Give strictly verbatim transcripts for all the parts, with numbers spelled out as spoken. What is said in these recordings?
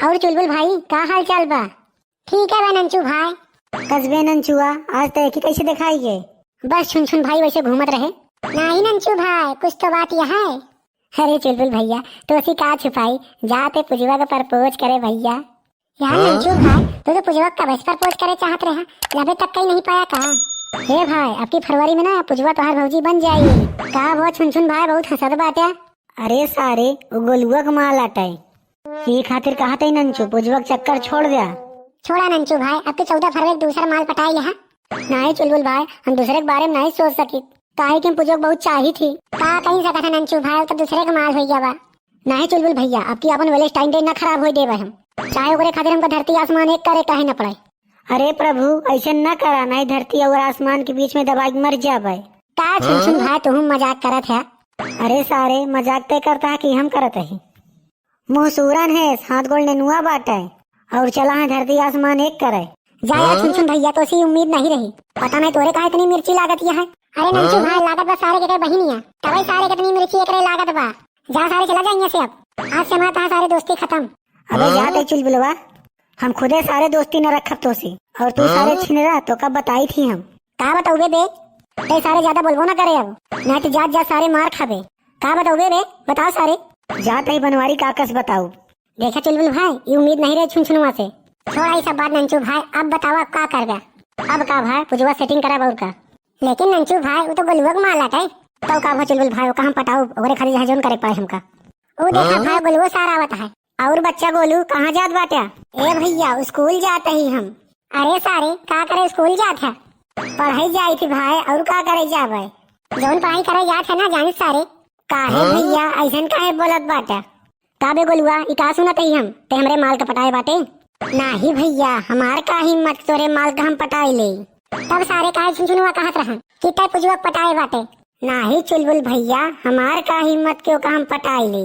और चुलबुल भाई, का हाल चाल बा? ठीक है बे नंचू भाई। कस बे नंचुआ, आज तो एक ही कैसे दिखाई गए? बस छुनछुन भाई वैसे घूमत रहे। नहीं नंचू भाई, कुछ तो बात यह है। अरे चुलबुल भैया, तो उसी का छुपाई, जाते पुजवा के प्रपोज करे भैया। यार हाँ? नंचू भाई, तू तो पुजवा का वैसे प्रपोज करे चाहत रहे, अबे तक कहीं नहीं पाया का? हे भाई, अब की फरवरी में ना पुजवा तोहार भौजी बन जाई। का वो छुनछुन भाई बहुत हंसत बाटे? अरे सारे, वो गोलुआ के माल आटे। ये खातिर कहा तई नंचू, पुजवा के चक्कर छोड़ द्या। छोड़ा नंचू भाई, अब के चौदह फरवरी के दूसर माल पटाई ले हा। नाहीं चुलबुल भाई, हम दूसरे के बारे में नाहीं सोच सकी, काहे कि हम पुजवा के बहुत चाही थी। का कहीं सकत है नंचू भाई, तो दूसरे के माल हो गया बा। नाहीं चुलबुल भैया, अब की अपन Valentine Day ना खराब होई देबे हम, चाहे ओकरे खातिर हमका धरती आसमान एक करे काहे न पड़े। अरे प्रभु, ऐसे न करा, नाहीं धरती और आसमान के बीच में दबाई के मर जाबे। का छुनछुन भाई, तू मजाक करत है? अरे सारे, मजाक तय करता है कि हम करत ही? मुँह सूरन है, हाथ गोड़ नेनुआ बाटे, और चला है धरती आसमान एक करे। जा यार हाँ? छुनछुन भैया, तो सी उम्मीद नहीं रही। पता नहीं तोरे काहे इतनी मिर्ची लागत यह है। अरे नंचू हाँ? भाई, लागत बा सारे के बहिनिया, तबे सारे के इतनी मिर्ची एकरे लागत बा। जा सारे, चला जा यहाँ से अब, आज से हमारा तहाँ सारे दोस्ती खत्म। अबे हाँ? जा तई चुलबुलवा, हम खुदे सारे दोस्ती न रखब तोसे, और तू हाँ? सारे छिनरा, तो कब बताई थी हम। का बताउबे बे? तई सारे ज्यादा बोलबो ना करे अब, नाहीं तो जात जात सारे मार खाबे। का बताउबे बे? बताओ सारे। जात ही बनवारी का कस बताऊ। देखा चुलबुल भाई, ये उम्मीद नहीं रहे छुनछुनवा से। छोड़ा ये सब बात नंचू भाई, अब बताओ अब का करबे? अब का भाई, पुजवा setting करब और का। लेकिन नंचू भाई, वो तो गोलुआ के माल आटे। तो का भा चुलबुल भाई, ओका हम पटाऊ, ओकरे खातिर चाहे जौन करे पड़े हमका। वो देखा हाँ? भाई, गोलुओ सार आवत है। और बच्चा गोलू कहाँ जात बाटे? ए भैया, स्कूल जात ही हम। अरे सारे, का करे स्कूल जात है? पढ़ाई जाई थी भाई, और का करे जाबे? जौन पढ़ाई करे जात है ना, जानित सारे। काहे हाँ? भैया, ऐसन काहे बोलत बाटे? का बे गोलुआ, ई का सुनत ही हम? ते हमरे माल के पटाए बाटे? नाहीं भैया, हमार का हिम्मत तोरे माल के हम पटाए ले। तब सारे काहे छुनछुनवा कहत रहा कि ते पुजवा के पटाए बाटे? नाहीं चुलबुल भैया, हमार का हिम्मत कि ओका हम पटाए ले।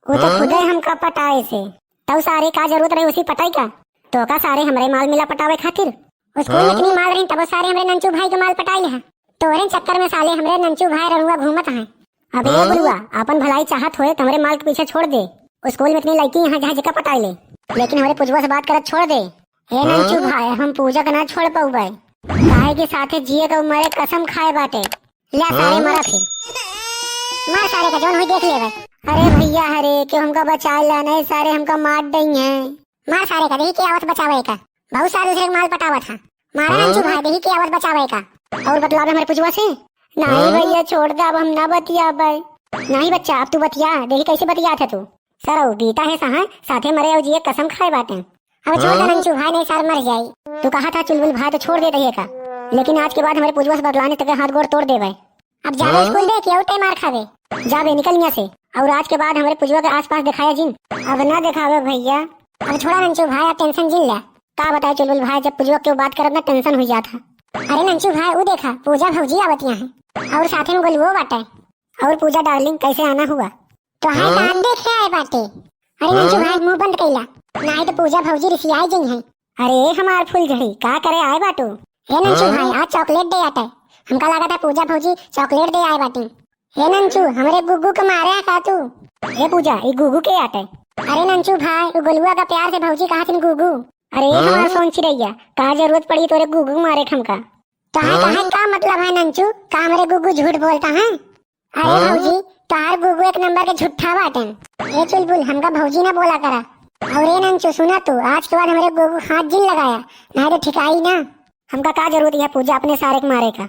वो तो हाँ? खुदे हमका पटाए से। तब सारे का जरूरत रहे उसी पटाई का? तो का सारे हमरे माल मिला पटावे खातिर? स्कूल में हाँ? इतनी माल रही, तब सारे हमरे नंचू भाई के माल पटाई ले हैं। तोरे चक्कर में साले हमरे नंचू भाई रनुआ घूमत हैं। अबे हाँ? बुढ़वा, अपन भलाई चाहत होए तो हमरे माल के पीछे छोड़ दे। स्कूल में इतनी लड़की यहाँ जहाँ जेका पटाई ले, लेकिन हमरे पुजवा से बात करत छोड़ दे। हे हाँ? नंचू भाई, हम पूजा के ना छोड़ पउबे, काहे के साथे जिए के मरे कसम खाए बाटे। ले सारे हाँ? मरा फिर। मार सारे का, जौन होई देख लेबे। अरे भैया हरे, क्यों हमका बचा ला, नहीं सारे हमका मार दई हैं। मार सारे का, देखी के आवत बचावे का। बहुत सारे दूसरे के माल पटावत है। मारा हाँ? नंचू भाई, देखी के आवत बचावे का। और बतलावे हमरे पुजवा से। नहीं हाँ? भैया छोड़ दे, अब हम ना बतियाबे। नहीं बच्चा, अब तू बतिया, देखी कैसे बतियात है तू। सरऊ, बीता है सहा, साथे मरे और जिए कसम खाए बाटे। अब छोड़ दे हाँ? नंचू भाई, नहीं सार मर जाई। तू कहा था चुलबुल भाई तो छोड़ देत ही का, लेकिन आज के बाद हमरे पुजवा से बतलाने तक हाथ गोड़ तोड़ देबे। अब जाबे हाँ? स्कूल दे कि और ते मार खाबे। जाबे, निकल यहाँ से। और आज के बाद हमरे पुजवा के आसपास दिखाया जिन। अब ना दिखावे भैया। अब छोड़ा नंचू भाई, अब tension जिन ले। का बताए चुलबुल भाई, जब पुजवा के बात करब ना tension हुई जात है। अरे नंचू भाई, वो देखा पूजा भौजी आवत यहाँ है और साथे में गोलुओ बाटे। और पूजा darling, कैसे आना हुआ? तो हाय हाँ? कान देखे आए बाटे। अरे हाँ? नंचू भाई, मुंह बंद कैला, नाहीं तो पूजा भौजी रिसियाई जई हैं। अरे हमार फुलझड़ी, का करे आए बाटू? हे नंचू हाँ? भाई, आज chocolate day आटे। हमका लगा था पूजा भौजी chocolate दे आए बाटी। हे नंचू, हमरे गुगू के मारे है का तू? हे पूजा, ई गुगू के आटे? अरे नंचू भाई, उ गोलुआ का प्यार से भौजी कहा थिन गुगू। अरे हाँ? हमार सोन चिरैया, का जरूरत पड़ी तोरे गुगू के मारे के हमका? तो है हाँ? कहे का मतलब है नंचू, का हमरे गुगू झूठ बोलता है? अरे हाँ? भौजी, तोहार गुगू एक नंबर के झूठा बाटेन। ए चुलबुल, हमका भौजी ना बोला करा। और ए नंचू, सुना तू, आज के बाद हमरे गुगू हाथ जिन लगाया, नाहीं तो ठिकाई ना। हमका का जरूरत है पूजा अपने सारे के मारे का?